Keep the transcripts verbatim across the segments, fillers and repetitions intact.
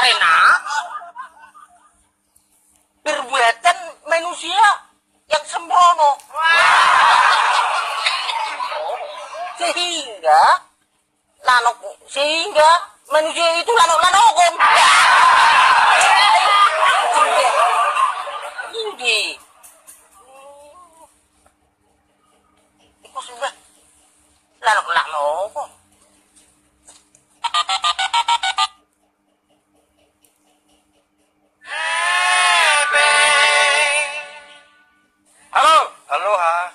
Enak. Perbuatan manusia yang sembrono. Sehingga lanok, sehingga manusia itu lanok-lanokhon. Tinggi. Ikut sudah lanok-lanokhon. Halo. Halo, ha.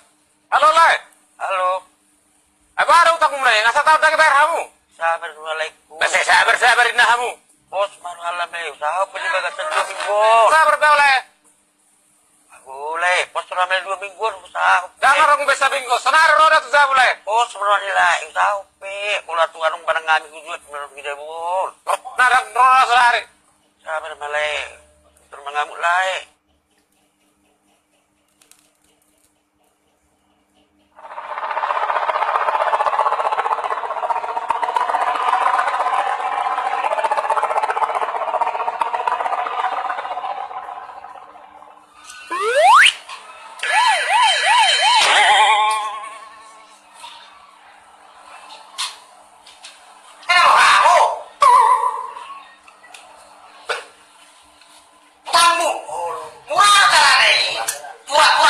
Halo, Lae. Halo. Ai boha do utangmu, Lae? Nga sahat taon dang dibayar hamu. Sabar, Lae. Basa sabar, sabar inna hamu. Pos ma roham, Lae. Usaha pe di bagasan dua minggu. Sabar be, Lae. Ago, Lae, pos roham, Lae, dua minggu on usaha pe. Dang adong be saminggu, sonari ro da tu jabu, Lae. Pos roham, Lae, usaha pe. Molo tu adong barang hami hujua tu minggu on. Na dang ro da sonari. Sabar ma, Lae. Tor mangamuk, Lae. Utangmu. Mura carana i. Pura-pura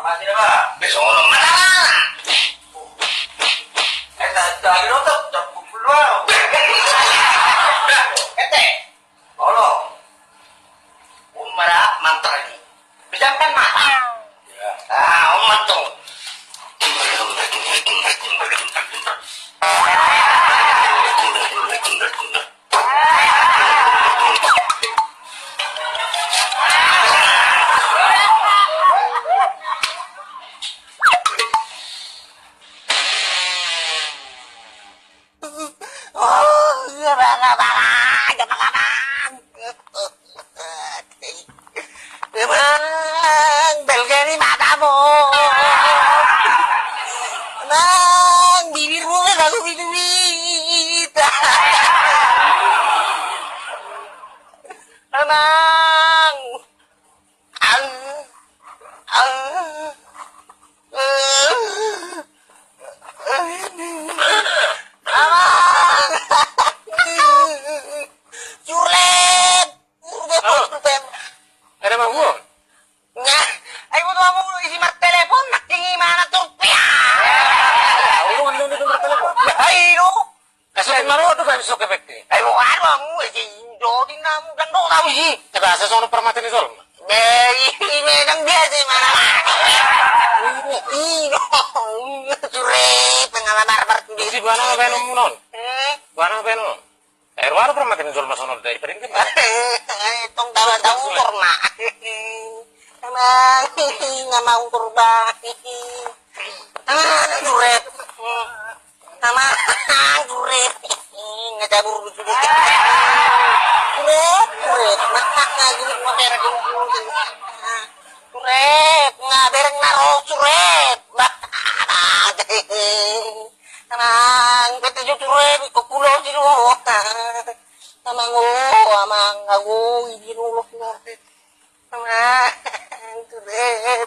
mate ma. Besok olo mate. Ente. Olo. Umara mantra i. Pejamkan mata. Ah, umat tu. Oh, iya, bang, bang, bang, bang. Bang, belgeni matamu. Bang, bibirmu kan aku itu. Bang. Amang! Surlep! Surlep! Halo. Surlep! Ada mangguon? Nah, ai butuh kamu isi martelepon, nak tinggi mana tuh? Pia! Ulu ulu ulu martelepon. Nah, ayo. Asa di maro do kami sok kepeke. Ai bukan bang, gue sih do di namu dan do tahu sih. Tapi asa sono permata ni sol. Be, ini dang biasa mana. Ini, ini, sure, pengalaman barbar tuh. Di mana beno munon? Eh? Mana beno? Eh, ruar permata ni sol masono dari peringkat. Tong tawa tahu korma. Amang, nggak mau korban. Amang, sure. Amang, sure. Nggak cabur lucu deh. Sure, sure. Mata nggak gini, mau berak gini. Sure, nggak bereng naro, sure. Amang, bete jo sure, kok kulo sih lu. Amang, oh, amang, ago, ini lu, lu. Amang, sure.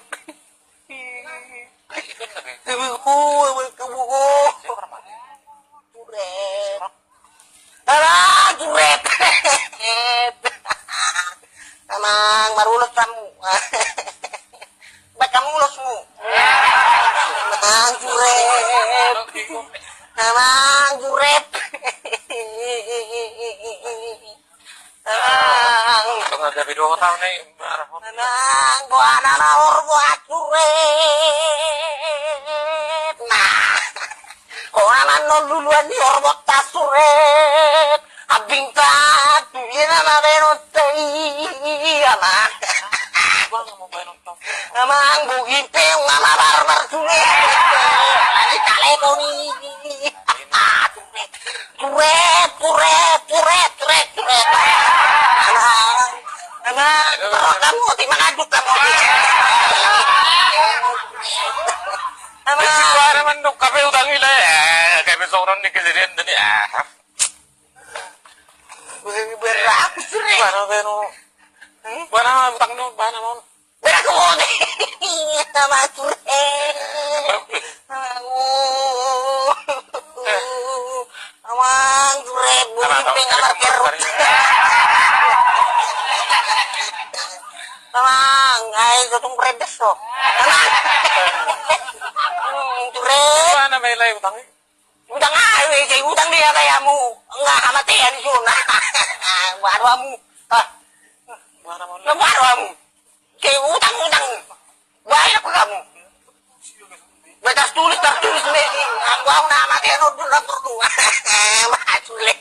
Ibuku, ibuku, ibuku. Sure. Amang, sure. Amang, marulos kamu. Baik kamu ulosmu. Amang, sure. Amang, sure. Amang. Tengah gabe dua tahun nih, marah. Amang, gua anak horbo, sure. Nah. Gua anak nol duluan di horbo, sure. Abing tak, tuh, iya nama beno tei. Amang. Gua nggak mau main nonton. Amang, bogi pe, nggak mabar-bar, sure. Ini telepon ini. Sure. Sure, sure, sure, sure, sure. Amang, amang, terus kamu di mana duduk kamu? Amang. Di situ ada manduk, kafe utang gila ya. Kayak besok orang di kejadian tadi, ah. Bana beno. Bana utang do, bana mau. Bana kau. Sama sure. Amang, jure, buri pe ngamar keruk. Amang, ai, tutung redes, so. Amang. Hmm, jure. Mana mai lai utang? Utang ai, wei, sai utang dia kayak mu. Enggak, hamatean, sun. Baru amu. Ah. Baru amu. Baru amu. Ke utang, utang. Banyak kamu. Batas tulis, tertulis, me. Anggo au na mate, no, dulu, dulu. Masulet.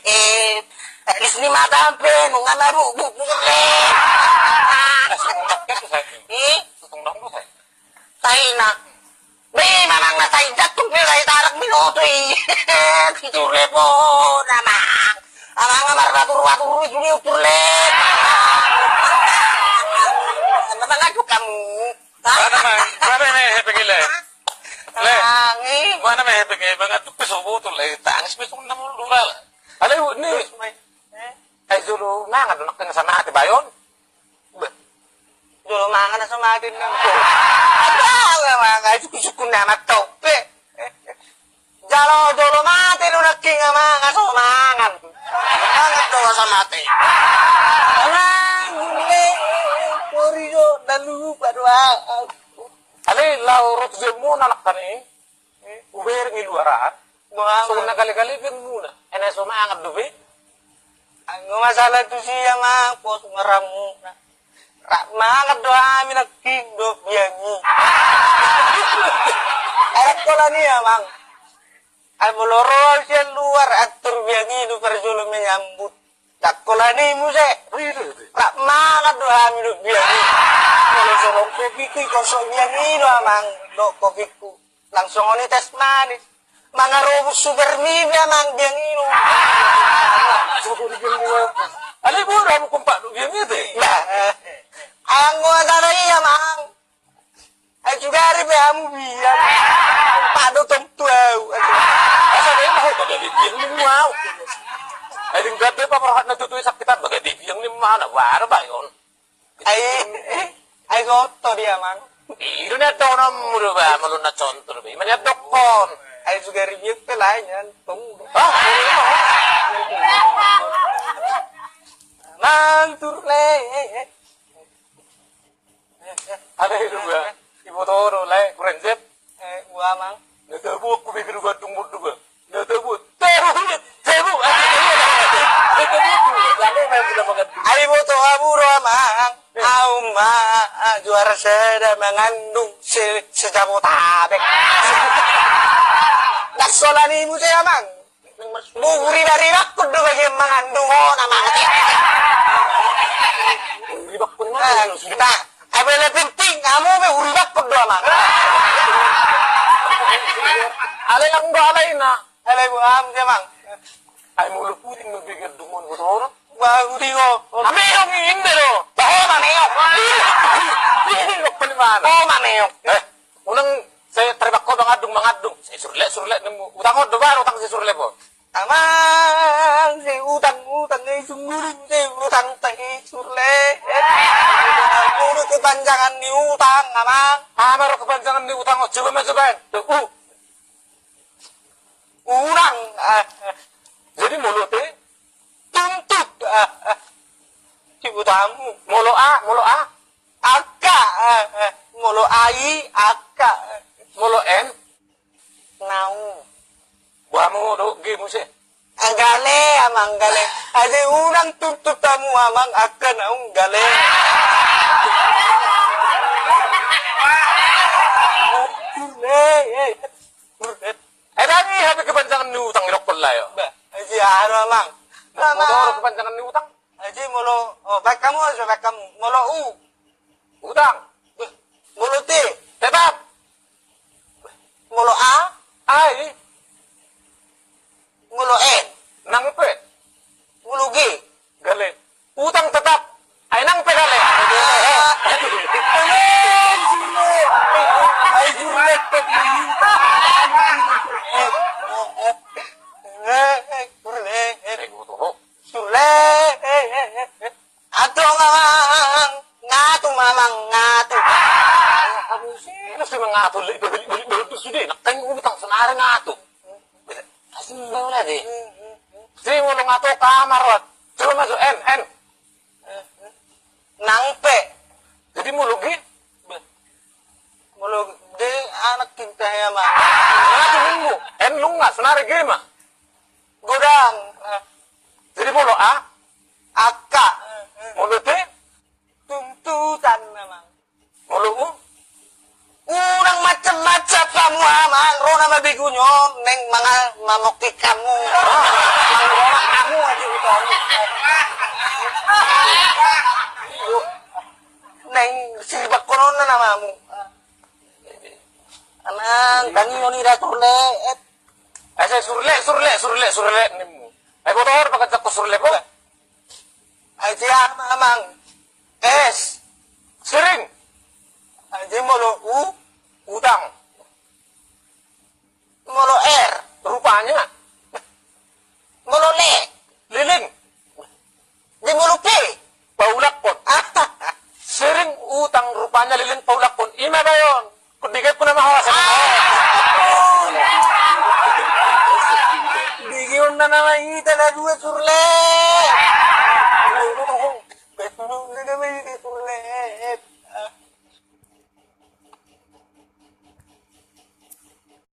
Lis ni mata ampe, nunga maru, bu, bu, bu. Eh? Taina. Be, manang na tai jatuh, be, tai tarak, binoto, i. Titur lepo, namang. Amang, amar batur, batur, itu dia utur le. Mangajuk kamu. Mana mai, mana mai hepeng i, le? Le. Mangi. Mana mai hepeng i, mangajuk pe so botul, le. Tangis pe so na mulu dura. Ale, ni. Terus, mai. Eh? Ai, jolo mangan, nak tengah sama hati, bayon. Bah. Jolo mangan, sama hati, nang. Ada, mangan, suku-suku nama tope. Jalo, jolo mate do nangkin, amang, aso mangan. Mangan do aso mate. Amang, le, pori do, na lupa do, ah. Ale, lao rot jemuna nangkin i. Ubereng i luaran. Songon na gale-gale berengmuna. Ena so mangan dope. Anggo masalah tusi, amang, pos maramuna. Rap mangan do hami nangkin dohot biang i. Ai pola ni, amang. Ai molo ro sian luar, atur biang i do parjolo menyambut. Dakkola ni muse. Rap mangan do hami dohot biang i. Molo so ro kopiku, i kosong biang i do, amang, dohot kopiku. Langsung on i teh manis. Mangarobus super mie, amang, biang i do. Ale, boha do hamu kompak dohot biang i, te? Bah. Anggo acara i, amang. Ai sugari pe hamu biang. Pado tong tu au. Asa de mah ho bagadi biang ni mu au. Ai denggan de paparhat na tutu i sakkitan bagadi biang ni mana bara bayon. Ai, ai goto dia, amang. Ido ni adononmu do ba, molo na contoh do ba. Ima ni adokkon. Ai sugari biang pe lain ya, tong. Hah? Mantur le. Ada itu gua. Iboto do, le, kurang jep. Eh, gua, amang. Na tabo aku pikir gua tunggu dua. Na tabo. Tabo, tabo. Ai boto hamu do, amang. Eh. Au ma, ah, juara sada mangandung se, se Jabotabek. Dakkola ni muse, amang. Bo, huriba-ribakkon do bagian mangandung on, amang. Huribakkon, amang. Nah, ai bela penting hamu be huribakkon do, amang. Alai lang do alaina. Alai bo am, amang. Ai molo puting ma be gandung on, boto on. Ba, puting o. Ameong i, inde do. Ba, ho, mameong. Inde do, paling mana? Ho, mameong. Eh. Unang sai taribak ho mangandung, mangandung. Sai surle, surle, nemu. Utang on do baru, utang sai surle po. Amang, sai utang, utang, sai sunggurin, sai utang, sai surle. Molo kepanjangan ni utang, amang. Amang, kepanjangan ni utang, coba ma, coba. Tuh, uh. Unang. Jadi molo te? Tuntut. Sibut hamu. Molo a, molo a. Angka. Molo ai, angka. Molo en. Naung. Boha hamu do ge muse. Ah, gale, amang, gale. Ade unang tuntut hamu, amang, angka naung gale. Gale, eh. Ai dang i hape kepanjangan ni utang, idokkon lae. Bah, ai si aha do, amang? Molo kepanjangan ni utang. Ai si molo, oh, baik hamu, so baik hamu. Molo u. Utang. Bah, molo te. Tetap. Molo a. Ai. Molo en. Nang pe. Molo ge. Gale. Utang tetap. Ai nang pe gale. Ai jurlek pe. Jurlek. Jurlek. Jadi, jadi molo nga to kamar, Wak. Coba masuk, en, en. Nang pe. Jadi molo ge? Molo ge anak cinta ya, Mang. Anak cinta mu. En lungas, sonari ge ma. Godang. Jadi molo a? Angka. Molo te? Tuntutan memang. Molo u? Unang macam-macam hamu, Amang. Ro nama begu nyo, neng manga mamokki kamu. Mang ro nama kamu aja utang. Neng sibak konon na namamu. Amang, tangion i da surlet. Asa surlet, surlet, surlet, surlet nimmu. Ai kotor pakai cakko surlet ko. Ai siapa, Amang? Es. Siring. Ai jadi molo u? Utang. Molo er? Rupanya. Molo le? Leleng. Jadi molo pe? Paulakkon. Siring, utang, rupanya, leleng, paulakkon. Ima bayon. Kudike ku nama hawas. Digion na nama ita na dua surlet. Betul na nama ita surlet.